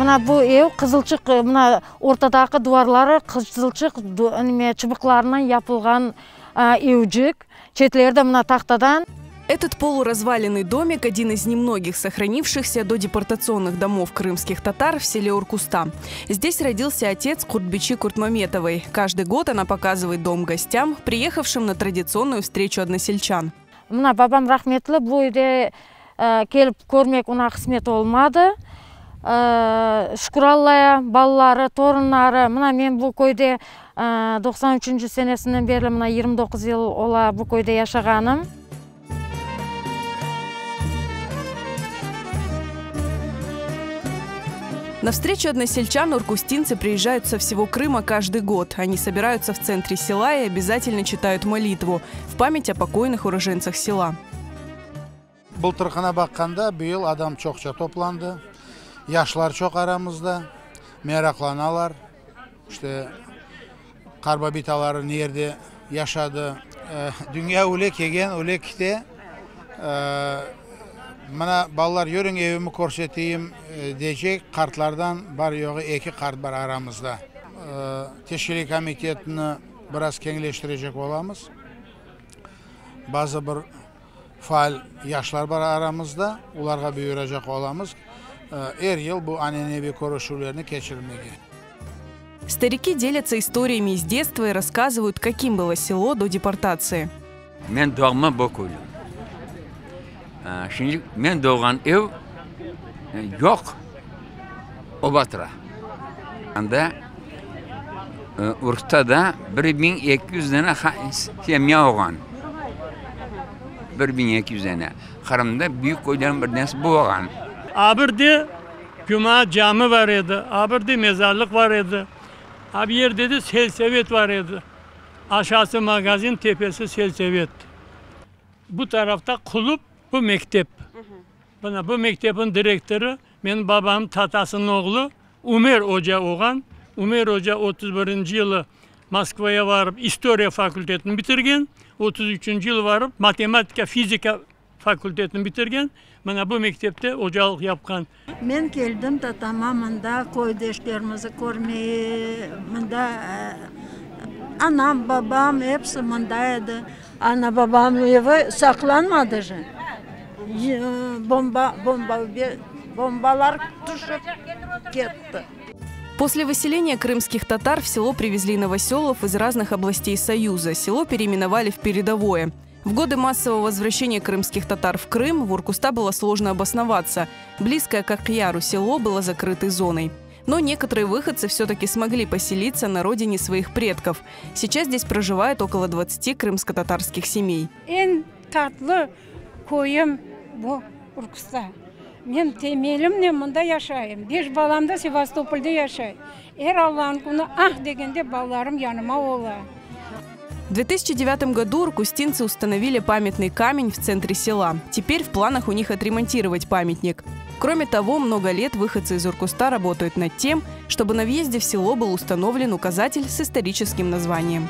Mına bu ev qızılçıq, mına ortadaki duvarları qızılçıq nime çıbıqlarından yapılğan evcik, çetleri de mına tahtadan. Этот полуразваленный домик – один из немногих сохранившихся до депортационных домов крымских татар в селе Уркуста. Здесь родился отец Куртбичи Куртмаметовой. Каждый год она показывает дом гостям, приехавшим на традиционную встречу односельчан. Mına babam rahmetli bu üyde kelip körmek oña qısmet olmadı. Şükür Allaya, balaları, torunları, mına men bu köyde 93-nci senesinden berli mına 29 yıl ola bu köyde yaşağanım. На встречу односельчан уркустинцы приезжают со всего Крыма каждый год. Они собираются в центре села и обязательно читают молитву в память о покойных уроженцах села. Bıltırğına baqqanda, bu yıl adam çoqça toplandı. Yaşlar çoq aramızda, meraqlanalar. İşte, qartbaba-bitaları nerde yaşadı. Dünya öyle kelgen, öyle kete. Mına, balalar, yürüñ evimni körseteyim deycek qartlardan bar yoğı eki qart bar aramızda. Teşkiliy komitetni biraz keñleştirecek olamız. Bazı bir faal yaşlar bar aramızda, olarğa buyuracaq olamız er yıl bu ananeviy körüşüvlerni keçirmege. Старики делятся историями из детства и рассказывают, каким было село до депортации. Men doğma bu köylüm. Şimdi men doğğan ev yoq, oba tura. Anda Urkustada 1200 dane semya olğan. 1200 dane. Qırımda büyük köylerniñ bir tanesi bu olğan. A birde cuma cami bar edi, a birde mezarlıq bar edi, a bir yerde de selsovet bar edi. Aşağısı magazin, tepesi selsovet. Bu tarafta klub, bu mektep. Mına bu mektepniñ direktorı menim babamnıñ tatasınıñ oğlu Ümer oca olğan. Ümer oca 31-nci yılı Moskvaya barıp istoriya fakültetini bitirgen, 33-nci yılı barıp matematika, fizika fakültetini bitirgen. Mına bu mektepte ocalıq yapqan. Men keldim tatama mında köydeşlerimizi körmeye, mında anam, babam episi mında edi. Ana babam evi saqlanmadı je, bomba, bomba, bombalar tüşip ketti. После выселения крымских татар в село привезли новоселов из разных областей Союза. Село переименовали в Передовое. В годы массового возвращения крымских татар в Крым в Уркуста было сложно обосноваться. Близкое к Акъяру село было закрытой зоной. Но некоторые выходцы все-таки смогли поселиться на родине своих предков. Сейчас здесь проживает около 20 крымско-татарских семей. Eñ tatlı köyüm bu Urkusta. Men temelimnen mında yaşayım. Beş balam da Sevastopolde yaşay. Er Allanıñ künü ah degende balalarım yanıma ola. В 2009 году уркустинцы установили памятный камень в центре села. Теперь в планах у них отремонтировать памятник. Кроме того, много лет выходцы из Уркуста работают над тем, чтобы на въезде в село был установлен указатель с историческим названием.